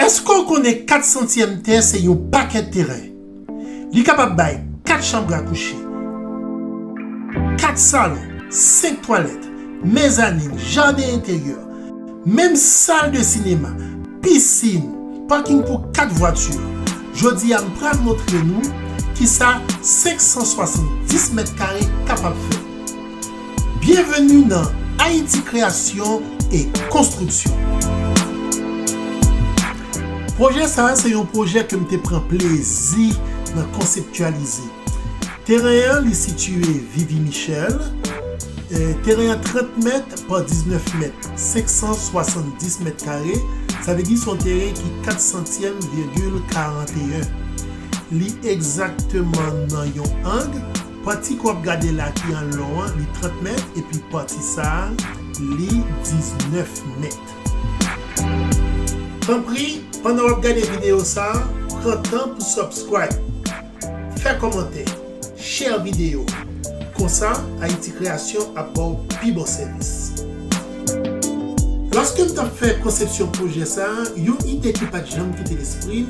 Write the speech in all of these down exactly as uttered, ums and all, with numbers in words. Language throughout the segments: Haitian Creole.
Èske w konnen kat santyèm tè se yon pakèt teren? Li kapab bay kat chanm a kouche, kat salon, senk twalèt, mezanin, jaden enteryè, menm sal de sinema, pisin, pakin pou kat vwati. Jodi a, m pral montre nou kisa senk san swasanndis mèt kare kapab fè. Byenveni nan Ayiti Kreyasyon e Konstriksyon. Pwojè sa a se yon pwojè ke m te pran plezi nan konseptyalize. Teren an, li sitiye Vivi Michel. Eh, teren an trant mèt pa diznèf mèt, senk san swasanndis mèt kare, sa vle di se yon teren ki kat santyèm vigil karanteyen. Li egzakteman nan yon ang. Pati ke w ap gade la ki an lon an, li trant mèt, epi pati sa a, li diznèf mèt. Tanpri, pandan w ap gade videyo sa a, pran tan pou subscribe, fè kòmantè, share videyo. Konsa, Ayiti Kreyasyon ap ba w pi bon sèvis. Lòske m t ap fè konsepsyon pwojè sa a, yon ide ki pa t janm kite lespri m,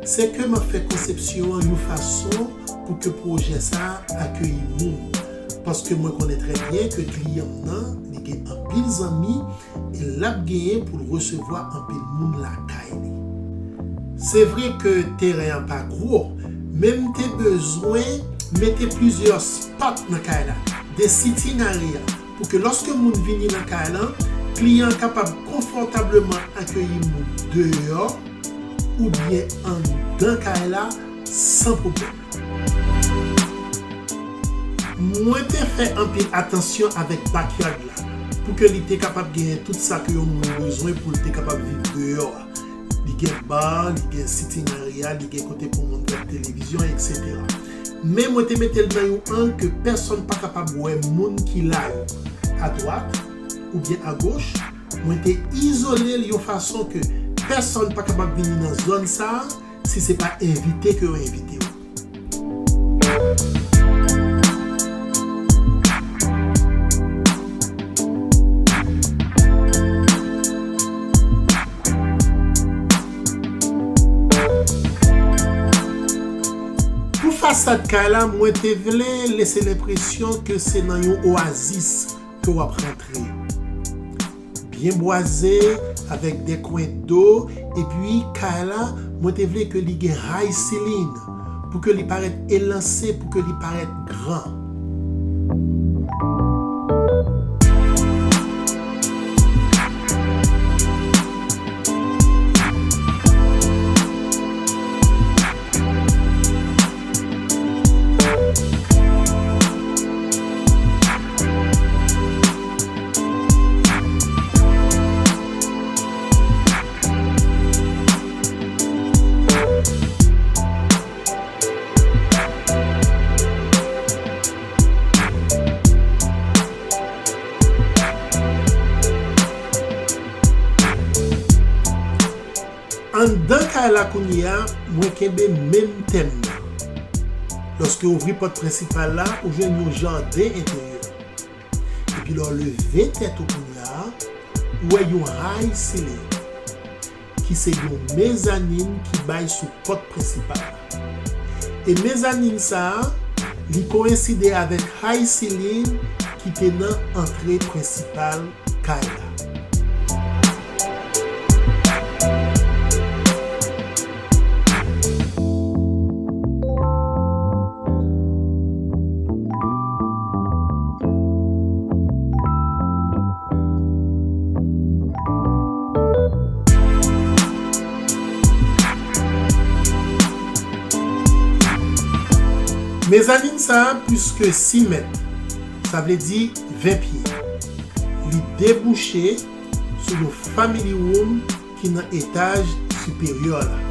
se ke m ap fè konsepsyon an yon fason pou ke pwojè sa a akeyi moun. Paske mwen konnen trè byen ke kliyan m nan, li gen anpil zanmi e l ap genyen pou l resevwa anpil moun lakay li. Se vre ke teren an pa gwo, men m te bezwen mete plizyè spot nan kay la, de sitting area, pou ke lòske moun vini nan kay lan, kliyan an kapab konfòtableman akeyi moun deyò oubyen anndan kay la san pwoblèm. Mwen te fè anpil atansyon avèk backyard la, pou ke li te kapab genyen tout sa ke yon moun bezwen pou l te kapab viv deyò a. Li gen bar, li gen sitting area, li gen kote pou moun gad televizyon, etsetera. Men mwen te mete l nan yon ang ke pèsonn pa kapab wè moun ki la yo, adwat oubyen agoch. Mwen te izole l yon fason ke pèsonn pa kapab vini nan zòn sa a si se pa envite ke yo envite w. Pou fasad kay la, mwen te vle lese lenpresyon ke se nan yon oazis ke w ap rantre. Byen bwaze, avèk de kwen do, epi kay la, mwen te vle ke li gen high ceiling, pou ke li parèt elanse, pou ke li parèt gran. Anndan kay la kounye a, mwen kenbe menm tèm nan. Lòske w ouvri pòt prensipal la, ou jwenn yon jaden enteryè. Epi lè w leve tèt ou kounye a, ou wè yon high ceiling, ki se yon mezanin ki bay sou pòt prensipal la. E mezanin sa a, li koyenside avèk high ceiling ki te nan antre prensipal kay la. Mezanin sa a plis ke sis mèt, sa vle di ven pye. Li debouche sou yon family room ki nan etaj siperyè la.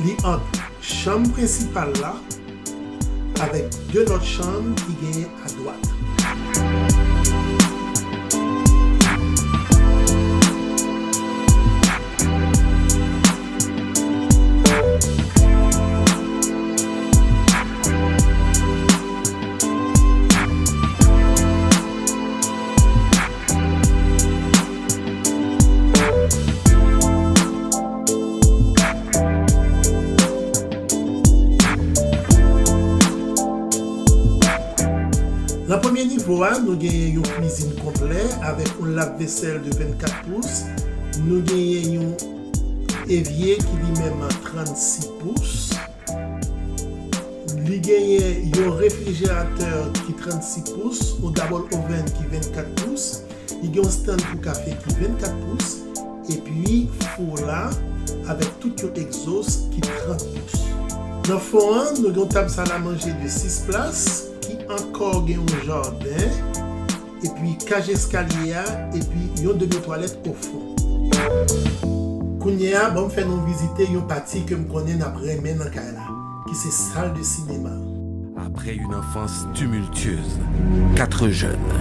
Li ant chanm prensipal la avèk de lòt chanm ki genyen adwat. Fo a, nou genyen yon kwizin konplè avèk yon lav vesèl de vennkat pous. Nou genyen yon evye ki li menm trannsis pous. Li genyen yon refrijeratè ki trannsis pous, yon double oven ki vennkat pous. Li gen yon stand pou kafe ki vennkat pous, epi fo la avèk tout yon egzos ki trant pous. Nan fon an, nou gen yon tab salamanje de sis plas ki ankò gen yon jaden, epi kaj eskalye a, epi yon demi twalèt o fon. Kounye a, ban m fè nou vizite yon pati ke m konnen n ap renmen nan kay la, ki se sal de sinema. Après une enfance tumultueuse, quatre jeunes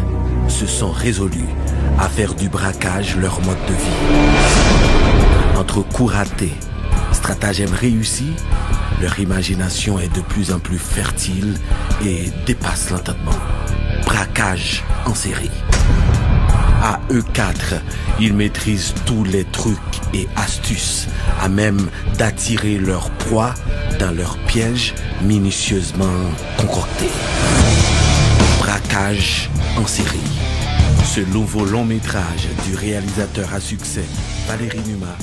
se sont résolus à faire du braquage leur mode de vie. Entre coups ratés, stratagèmes réussis, leur imagination est de plus en plus fertile et dépasse l'entendement. Braquage en série. À eux quatre, ils maîtrisent tous les trucs et astuces à même d'attirer leur proie dans leurs pièges minutieusement concoctés. Braquage en série. Ce nouveau long métrage du réalisateur à succès Valéry Numa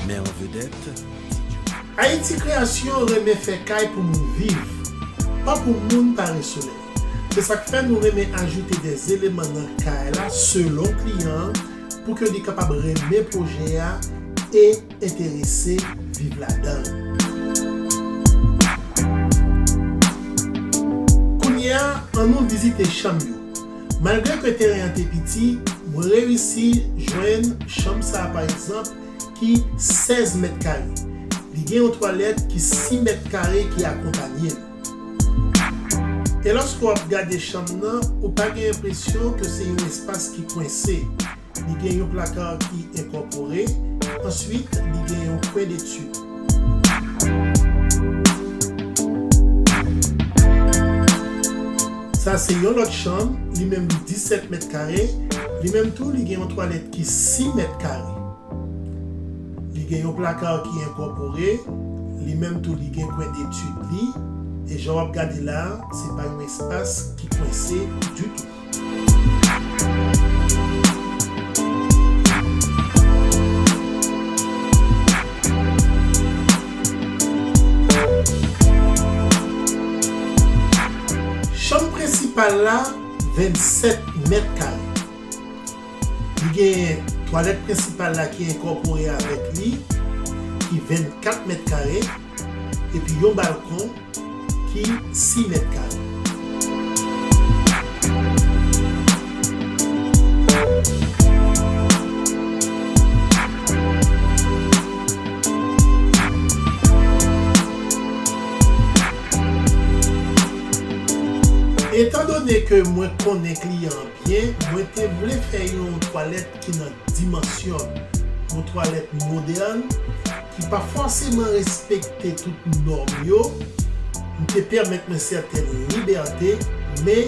met en vedette Ayiti Kreyasyon renmen fè kay pou moun viv, pa pou moun pare solèy. Se sa k fè nou renmen ajoute de eleman nan kay la selon kliyan an pou ke li kapab renmen pwojè a e enterese viv ladan l. Kounye a, ann nou vizite chanm yo. Malgre ke teren an te piti, mwen reyisi jwenn chanm sa a, pa egzanp, ki sèz mèt kare. Li gen yon twalèt ki sis mèt kare ki akonpanye l. E lòske w ap gade chanm nan, ou pa gen enpresyon ke se yon espas ki kwense. Li gen yon plaka ki enkòpore. Answit, li gen yon kwen detid. Sa se yon lòt chanm, li menm li disèt mèt kare. Li menm tou, li gen yon twalèt ki sis mèt kare. Li gen yon plaka ki enkòpore, li menm tou li gen kwen detid li, e jan w ap gade la a, se pa yon espas ki kwense ditou. Chanm prensipal la, vennsèt mèt kare. Li gen twalèt prensipal la ki enkòpore avèk li, ki vennkat mèt kare, epi yon balkon ki sis mèt kare. Etandone ke mwen konnen kliyan an byen, mwen te vle fè yon twalèt ki nan dimansyon l, yon twalèt modèn, ki pa fòseman respekte tout nòm yo. M te pèmèt mwen sèten libète, men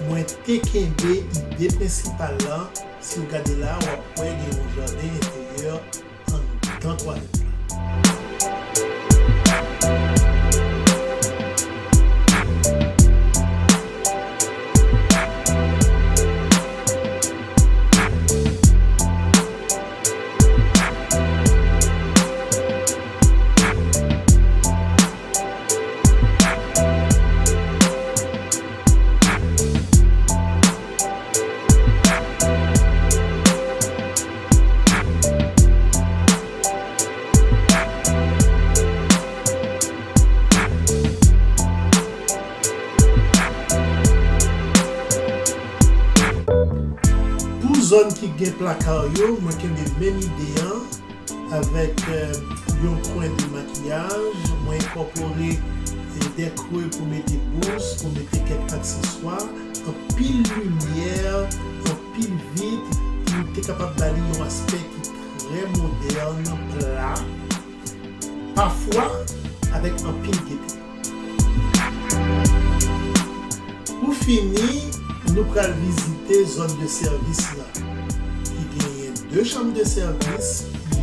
mwen te kenbe ide prensipal lan. Si w gade la, w ap wè gen yon jaden enteryè anndan twalèt la. Pou zòn ki gen plaka yo, mwen kenbe menm ide an avèk, euh, yon kwen de makiyaj. Mwen enkòpore, euh, de kre pou mete bous, pou mete kèk akseswa, anpil limyè, anpil vit, pou te kapab ba li yon aspè ki trè modèn, pla, pafwa avèk anpil gete. Pou fini, nou pral vizite zòn de sèvis la, ki genyen de chanm de sèvis,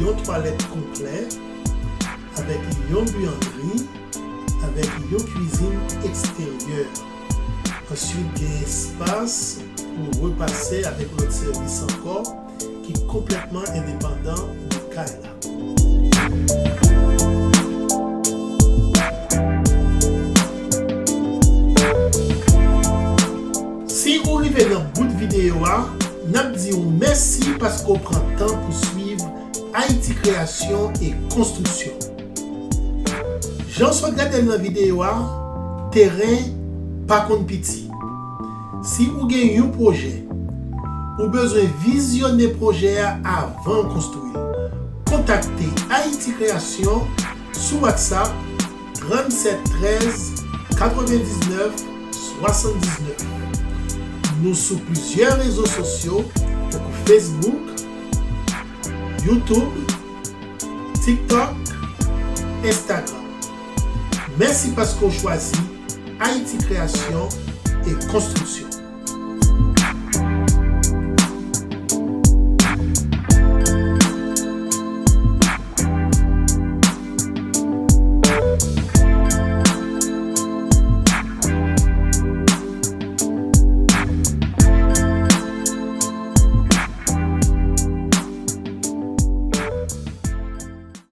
yon twalèt konplè, avèk yon biyandri, avèk yon kwizin eksteryè. Answit, gen espas pou repase avèk lòt sèvis ankò ki konplètman endepandan de kay la. Si ou rive nan bout videyo a, n ap di w mèsi paske w pran tan pou swiv Ayiti Kreyasyon e Konstriksyon. Jan w sot gade l nan videyo a, teren pa konn piti. Si ou gen yon pwojè, ou bezwen vizyone pwojè a avan w konstwi l, kontakte Ayiti Kreyasyon sou WhatsApp tranntsèt trèz katrevendiznèf swasanndiznèf. Nou sou plizyè rezo sosyo tankou Facebook, YouTube, TikTok, Instagram. Mèsi paske w chwazi Ayiti Kreyasyon e Konstriksyon.